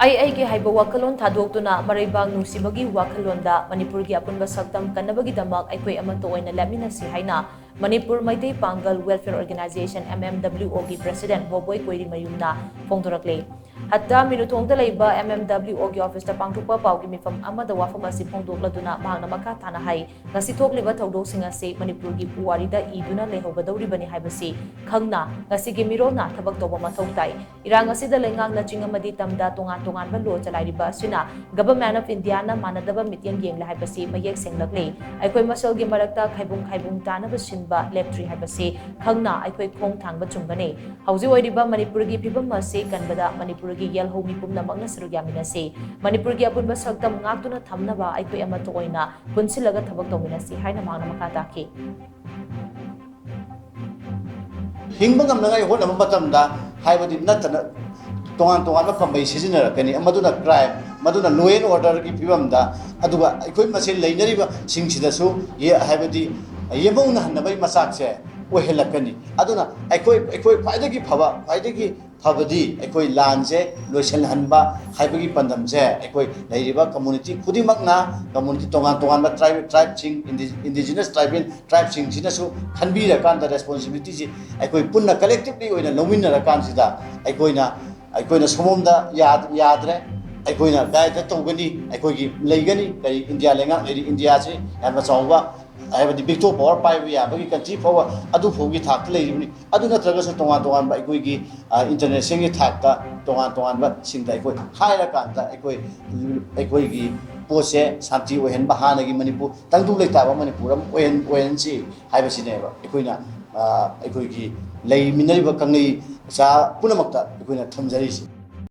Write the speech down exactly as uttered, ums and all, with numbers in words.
ꯑꯩ ꯑꯩꯒꯤ ꯍꯥꯏꯕ ꯋꯥꯈꯜꯂꯣꯟ ꯊꯥꯗꯣꯛꯇꯨꯅ ꯃꯔꯩꯕꯥꯛ ꯅꯨꯡꯁꯤꯕꯒꯤ ꯋꯥꯈꯜꯂꯣꯟꯗ ꯃꯅꯤꯄꯨꯔꯒꯤ ꯑꯄꯨꯟꯕ ꯁꯛꯇꯝ ꯀꯟꯅꯕꯒꯤꯗꯃꯛ ꯑꯩꯈꯣꯏ ꯑꯃꯠꯇ ꯑꯣꯏꯅ ꯂꯦꯞꯃꯤꯟꯅꯁꯤ ꯍꯥꯏꯅ ꯃꯅꯤꯄꯨꯔ ꯃꯩꯇꯩ ꯄꯥꯡꯒꯜ Welfare Organization, M M W O, ꯒꯤ President ꯕꯣꯕꯣꯏ ꯀꯣꯏꯔꯤꯃꯌꯨꯝꯅ ꯐꯣꯡꯗꯣꯔꯛꯂꯤ꯫ ꯍꯠꯇꯥ ꯃꯤꯅꯨꯊꯣꯡꯗ ꯂꯩꯕ M M W O ꯒꯤ office ꯇ ꯄꯥꯡꯊꯣꯛꯄ ꯄꯥꯎꯒꯤ ꯃꯤꯐꯝ ꯑꯃꯗ ꯋꯥꯐꯝ ꯑꯁꯤ ꯐꯣꯡꯗꯣꯛꯂꯗꯨꯅ ꯃꯍꯥꯛꯅ ꯃꯈꯥ ꯇꯥꯅ ꯍꯥꯏ, ꯉꯁꯤ ꯊꯣꯛꯂꯤꯕ ꯊꯧꯗꯣꯛꯁꯤꯡ ꯑꯁꯤ ꯃꯅꯤꯄꯨꯔꯒꯤ ꯄꯨꯋꯥꯔꯤꯗ ꯏꯗꯨꯅ ꯂꯩꯍꯧꯒꯗꯧꯔꯤꯕꯅꯤ ꯍꯥꯏꯕꯁꯤ ꯈꯪꯅ ꯉꯁꯤꯒꯤ ꯃꯤꯔꯣꯜꯅ ꯊꯕꯛ ꯇꯧꯕ ꯃꯊꯧ ꯇꯥꯏ꯫ ꯏꯔꯥꯡ ꯑꯁꯤꯗ ꯂꯩꯉꯥꯛꯅ ꯆꯤꯡ ꯑꯃꯗꯤ ꯇꯝꯗ ꯇꯣꯉꯥꯟ ꯇꯣꯉꯥꯟꯕ ꯂꯣ ꯆꯂꯥꯏꯔꯤꯕ ꯑꯁꯤꯅ Government of India ꯅ ꯃꯥꯟꯅꯗꯕ ꯃꯤꯠꯌꯦꯡ ꯌꯦꯡꯂꯦ ꯍꯥꯏꯕꯁꯤ ꯃꯌꯦꯛ ꯁꯦꯡꯂꯛꯂꯤ꯫ ꯑꯩꯈꯣꯏ ꯃꯁꯦꯜꯒꯤ ꯃꯔꯛꯇ ꯈꯥꯏꯕꯨꯡ ꯈꯥꯏꯕꯨꯡ ꯇꯥꯅꯕ ꯁꯤꯟꯕ ꯂꯦꯞꯇ꯭ꯔꯤ ꯍꯥꯏꯕꯁꯤ ꯈꯪꯅ ꯑꯩꯈꯣꯏ ꯈꯣꯡ ꯊꯥꯡꯕ ꯆꯨꯝꯒꯅꯤ꯫ ꯍꯧꯖꯤꯛ ꯑꯣꯏꯔꯤꯕ ꯃꯅꯤꯄꯨꯔꯒꯤ ꯐꯤꯕꯝ ꯑꯁꯤ ꯀꯟꯕꯗ ꯃꯅꯤꯄꯨꯔꯒꯤ ꯌꯦꯜꯍꯧ ꯃꯤꯄꯨꯝꯅꯃꯛꯅ ꯁꯔꯨꯛ ꯌꯥꯃꯤꯟꯅꯁꯤ꯫ ꯃꯅꯤꯄꯨꯔꯒꯤ ꯑꯄꯨꯟꯕ ꯁꯛꯇꯝ ꯉꯥꯛꯇꯨꯅ ꯊꯝꯅꯕ ꯑꯩꯈꯣꯏ ꯑꯃꯠꯇ ꯑꯣꯏꯅ ꯄꯨꯟꯁꯤꯜꯂꯒ ꯊꯕꯛ ꯇꯧꯃꯤꯟꯅꯁꯤ ꯍꯥꯏꯅ ꯃꯍꯥꯛꯅ ꯃꯈꯥ ꯇꯥꯈꯤ꯫ ꯍꯤꯡꯕ ꯉꯝꯅꯉꯥꯏ ꯍꯣꯠꯅꯕ ꯃꯇꯝꯗ ꯍꯥꯏꯕꯗꯤ ꯅꯠꯇꯅ ꯇꯣꯉꯥꯟ ꯇꯣꯉꯥꯟꯕ ꯄꯥꯝꯕꯩ ꯁꯤꯖꯤꯟꯅꯔꯛꯀꯅꯤ꯫ ꯃꯗꯨꯅ crime, ꯃꯗꯨꯅ law and order ꯒꯤ ꯐꯤꯕꯝꯗ, ꯑꯗꯨꯒ ꯑꯩꯈꯣꯏ ꯃꯁꯦꯟ ꯂꯩꯅꯔꯤꯕꯁꯤꯡꯁꯤꯗꯁꯨ ꯌꯦ-, ꯍꯥꯏꯕꯗꯤ ꯌꯦꯡꯕꯧꯅꯍꯟꯅꯕꯒꯤ ꯃꯆꯥꯛꯁꯦ ꯑꯣꯏꯍꯜꯂꯛꯀꯅꯤ꯫ ꯑꯗꯨꯅ ꯑꯩꯈꯣꯏ, ꯑꯩꯈꯣꯏ ꯈ꯭ꯋꯥꯏꯗꯒꯤ ꯐꯕ, ꯈ꯭ꯋꯥꯏꯗꯒꯤ ꯐꯕꯗꯤ ꯑꯩꯈꯣꯏ ꯂꯥꯟꯁꯦ ꯂꯣꯏꯁꯤꯜꯍꯟꯕ ꯍꯥꯏꯕꯒꯤ ꯄꯥꯟꯗꯝꯁꯦ ꯑꯩꯈꯣꯏ ꯂꯩꯔꯤꯕ community ꯈꯨꯗꯤꯡꯃꯛꯅ, community ꯇꯣꯉꯥꯟ ꯇꯣꯉꯥꯟꯕ tribe, tribe ꯁꯤꯡ, indi-, indigenous tribal tribe ꯁꯤꯡꯁꯤꯅꯁꯨ ꯈꯟꯕꯤꯔꯀꯥꯟꯗ responsibility ꯁꯤ ꯑꯩꯈꯣꯏ ꯄꯨꯟꯅ collectively ꯑꯣꯏꯅ ꯂꯧꯃꯤꯟꯅꯔꯀꯥꯟꯁꯤꯗ ꯑꯩꯈꯣꯏꯅ, ꯑꯩꯈꯣꯏꯅ ꯁꯣꯝꯂꯣꯝꯗ ꯌꯥ-, ꯌꯥꯗ꯭ꯔꯦ, ꯑꯩꯈꯣꯏꯅ guide ꯇꯧꯒꯅꯤ, ꯑꯩꯈꯣꯏꯒꯤ ꯂꯩꯒꯅꯤ, ꯀꯔꯤ ꯏꯟꯗꯤꯌꯥ ꯂꯩꯉꯥꯛ ꯂꯩꯔꯤ, ꯏꯟꯗꯤꯌꯥꯁꯤ ꯌꯥꯝꯅ ꯆꯥꯎꯕ, ꯍꯥꯏꯕꯗꯤ veto power ꯄꯥꯏꯕ ꯌꯥꯕꯒꯤ country ꯐꯥꯎꯕ ꯑꯗꯨ ꯐꯥꯎꯒꯤ ꯊꯥꯛꯇ ꯂꯩꯔꯤꯕꯅꯤ꯫ ꯑꯗꯨ ꯅꯠꯇ꯭ꯔꯒꯁꯨ ꯇꯣꯉꯥꯟ ꯇꯣꯉꯥꯟꯕ ꯑꯩꯈꯣꯏꯒꯤ, ꯑ, international ꯒꯤ ꯊꯥꯛꯇ ꯇꯣꯉꯥꯟ ꯇꯣꯉꯥꯟꯕꯁꯤꯡꯗ ꯑꯩꯈꯣꯏ ꯍꯥꯏꯔꯀꯥꯟꯗ ꯑꯩꯈꯣꯏ, ꯑꯩꯈꯣꯏꯒꯤ ꯄꯣꯠꯁꯦ ꯁꯥꯟꯇꯤ ꯑꯣꯏꯍꯟꯕ, ꯍꯥꯟꯅꯒꯤ ꯃꯅꯤꯄꯨꯔ, ꯇꯪꯗꯨ ꯂꯩꯇꯥꯕ ꯃꯅꯤꯄꯨꯔ ꯑꯃ ꯑꯣꯏꯍꯟ-, ꯑꯣꯏꯍꯟꯁꯤ ꯍꯥꯏꯕꯁꯤꯅꯦꯕ ꯑꯩꯈꯣꯏꯅ, ꯑ, ꯑꯩꯈꯣꯏꯒꯤ ꯂꯩꯃꯤꯟꯅꯔꯤꯕ ꯀꯪꯂꯩ ꯃꯆꯥ ꯄꯨꯝꯅꯃꯛꯇ ꯑꯩꯈꯣꯏꯅ ꯊꯝꯖꯔꯤꯁꯤ꯫